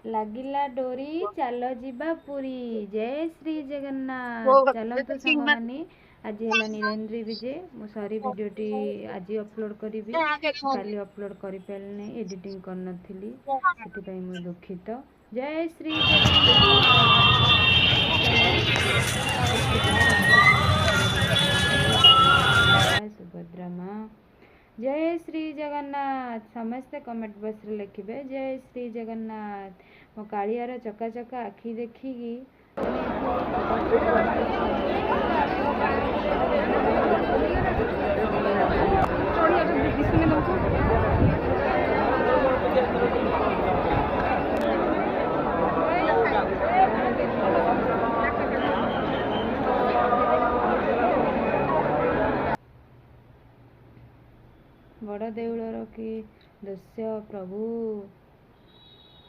ଲାଗିଲା ଡୋରି ଚାଲ ଯିବା ପୁରୀ। ଜୟ ଶ୍ରୀ ଜଗନ୍ନାଥ। ଚାଲନ୍ତୁ ସାଙ୍ଗମାନେ, ଆଜି ହେଲା ନୀଳାଦ୍ରି ବିଜେ। ମୁଁ ସରି, ଭିଡ଼ିଓଟି ଆଜି ଅପଲୋଡ଼ କରିବି, କାଲି ଅପଲୋଡ଼ କରିପାରିଲି ନାହିଁ, ଏଡ଼ିଟିଂ କରିନଥିଲି, ସେଥିପାଇଁ ମୁଁ ଦୁଃଖିତ। ଜୟ ଶ୍ରୀ ଜଗନ୍ନାଥ। ଚାଲ ଯିବା ରଥକୁ ଦର୍ଶନ କରି। ସୁଭଦ୍ରା ମା। ଜୟ ଶ୍ରୀ ଜଗନ୍ନାଥ। ସମସ୍ତେ କମେଣ୍ଟ ବକ୍ସରେ ଲେଖିବେ ଜୟ ଶ୍ରୀ ଜଗନ୍ନାଥ। ମୋ କାଳିଆର ଚକା ଚକା ଆଖି ଦେଖିକି ମାନେ ଦିଶୁନି ତମକୁ। ବଡ଼ ଦେଉଳର କି ଦୃଶ୍ୟ ପ୍ରଭୁ!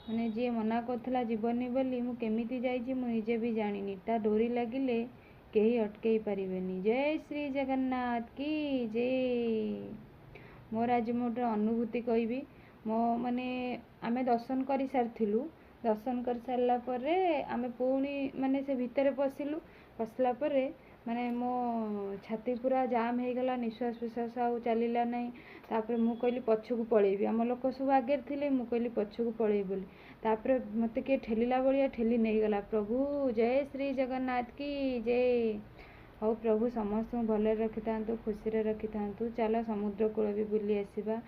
ମାନେ ଯିଏ ମନା କରୁଥିଲା ଯିବନି ବୋଲି, ମୁଁ କେମିତି ଯାଇଛି ମୁଁ ନିଜେ ବି ଜାଣିନି। ତା ଡୋରି ଲାଗିଲେ କେହି ଅଟକେଇ ପାରିବେନି। ଜୟ ଶ୍ରୀ ଜଗନ୍ନାଥ କି ଜୟ। ମୋର ଆଜି ମୁଁ ଗୋଟେ ଅନୁଭୂତି କହିବି। ମୋ ମାନେ ଆମେ ଦର୍ଶନ କରିସାରିଥିଲୁ। ଦର୍ଶନ କରିସାରିଲା ପରେ ଆମେ ପୁଣି ମାନେ ସେ ଭିତରେ ପଶିଲୁ। ପଶିଲା ପରେ ମାନେ ମୋ ଛାତି ପୁରା ଜାମ୍ ହେଇଗଲା, ନିଶ୍ୱାସ ଫିଶ୍ୱାସ ଆଉ ଚାଲିଲା ନାହିଁ। ତାପରେ ମୁଁ କହିଲି ପଛକୁ ପଳେଇବି। ଆମ ଲୋକ ସବୁ ଆଗରେ ଥିଲେ, ମୁଁ କହିଲି ପଛକୁ ପଳେଇବି ବୋଲି। ତାପରେ ମୋତେ କିଏ ଠେଲିଲା ଭଳିଆ ଠେଲି ନେଇଗଲା। ପ୍ରଭୁ, ଜୟ ଶ୍ରୀ ଜଗନ୍ନାଥ କି ଜୟ। ହଉ ପ୍ରଭୁ, ସମସ୍ତଙ୍କୁ ଭଲରେ ରଖିଥାନ୍ତୁ, ଖୁସିରେ ରଖିଥାନ୍ତୁ। ଚାଲ ସମୁଦ୍ର କୂଳ ବି ବୁଲି ଆସିବା।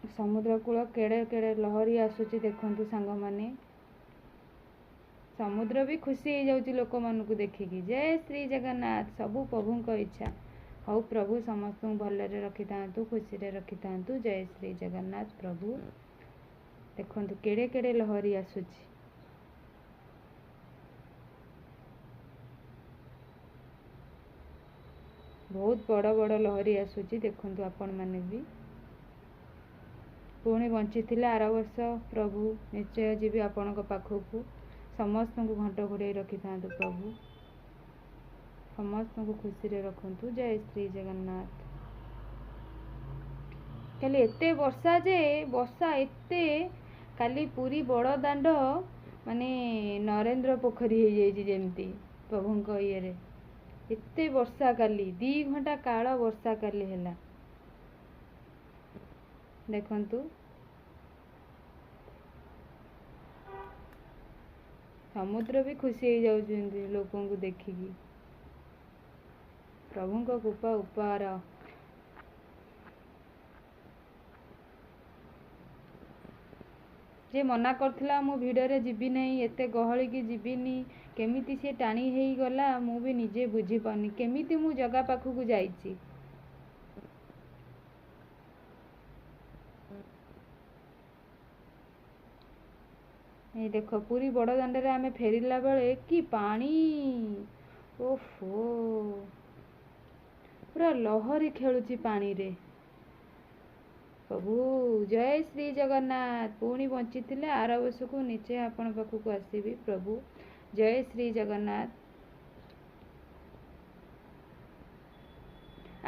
ସମୁଦ୍ର କୂଳ କେଡ଼େ କେଡ଼େ ଲହରୀ ଆସୁଛି ଦେଖନ୍ତୁ ସାଙ୍ଗମାନେ। ସମୁଦ୍ର ବି ଖୁସି ହେଇଯାଉଛି ଲୋକମାନଙ୍କୁ ଦେଖିକି। ଜୟ ଶ୍ରୀ ଜଗନ୍ନାଥ। ସବୁ ପ୍ରଭୁଙ୍କ ଇଚ୍ଛା। ହଉ ପ୍ରଭୁ, ସମସ୍ତଙ୍କୁ ଭଲରେ ରଖିଥାନ୍ତୁ, ଖୁସିରେ ରଖିଥାନ୍ତୁ। ଜୟ ଶ୍ରୀ ଜଗନ୍ନାଥ ପ୍ରଭୁ। ଦେଖନ୍ତୁ କେଡ଼େ କେଡ଼େ ଲହରୀ ଆସୁଛି। ବହୁତ ବଡ଼ ବଡ଼ ଲହରୀ ଆସୁଛି, ଦେଖନ୍ତୁ ଆପଣମାନେ ବି। ପୁଣି ବଞ୍ଚିଥିଲେ ଆର ବର୍ଷ ପ୍ରଭୁ ନିଶ୍ଚୟ ଯିବି ଆପଣଙ୍କ ପାଖକୁ। ସମସ୍ତଙ୍କୁ ଘଣ୍ଟ ଘୋଡ଼େଇ ରଖିଥାନ୍ତୁ ପ୍ରଭୁ, ସମସ୍ତଙ୍କୁ ଖୁସିରେ ରଖନ୍ତୁ। ଜୟ ଶ୍ରୀ ଜଗନ୍ନାଥ। କାଲି ଏତେ ବର୍ଷା ଯେ, ବର୍ଷା ଏତେ, କାଲି ପୁରୀ ବଡ଼ ଦାଣ୍ଡ ମାନେ ନରେନ୍ଦ୍ର ପୋଖରୀ ହେଇଯାଇଛି ଯେମିତି ପ୍ରଭୁଙ୍କ ଇଏରେ। ଏତେ ବର୍ଷା କାଲି, 2 ଘଣ୍ଟା କାଳ ବର୍ଷା କାଲି ହେଲା। ଦେଖନ୍ତୁ, ସମୁଦ୍ର ବି ଖୁସି ହେଇଯାଉଛନ୍ତି ଲୋକଙ୍କୁ ଦେଖିକି। ପ୍ରଭୁଙ୍କ କୃପା ଅପାର। ଯିଏ ମନା କରୁଥିଲା ମୁଁ ଭିଡ଼ରେ ଯିବି ନାହିଁ, ଏତେ ଗହଳିକି ଯିବିନି, କେମିତି ସିଏ ଟାଣି ହେଇଗଲା ମୁଁ ବି ନିଜେ ବୁଝିପାରୁନି, କେମିତି ମୁଁ ଜଗା ପାଖକୁ ଯାଇଛି। ଏଇ ଦେଖ, ପୁରୀ ବଡ଼ ଦାଣ୍ଡରେ ଆମେ ଫେରିଲା ବେଳେ କି ପାଣି! ଓହୋ, ପୁରା ଲହରୀ ଖେଳୁଛି ପାଣିରେ। ପ୍ରଭୁ, ଜୟ ଶ୍ରୀ ଜଗନ୍ନାଥ। ପୁଣି ବଞ୍ଚିଥିଲେ ଆର ବର୍ଷକୁ ନିଶ୍ଚୟ ଆପଣ ପାଖକୁ ଆସିବି ପ୍ରଭୁ। ଜୟ ଶ୍ରୀ ଜଗନ୍ନାଥ।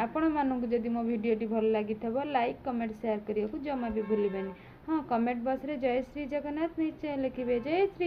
ଆପଣମାନଙ୍କୁ ଯଦି ମୋ ଭିଡ଼ିଓଟି ଭଲ ଲାଗିଥିବ, ଲାଇକ୍, କମେଣ୍ଟ, ସେୟାର କରିବାକୁ ଜମା ବି ଭୁଲିବେନି। ହଁ, କମେଣ୍ଟ ବକ୍ସରେ ଜୟ ଶ୍ରୀ ଜଗନ୍ନାଥ ନିଶ୍ଚୟ ଲେଖିବେ। ଜୟ ଶ୍ରୀ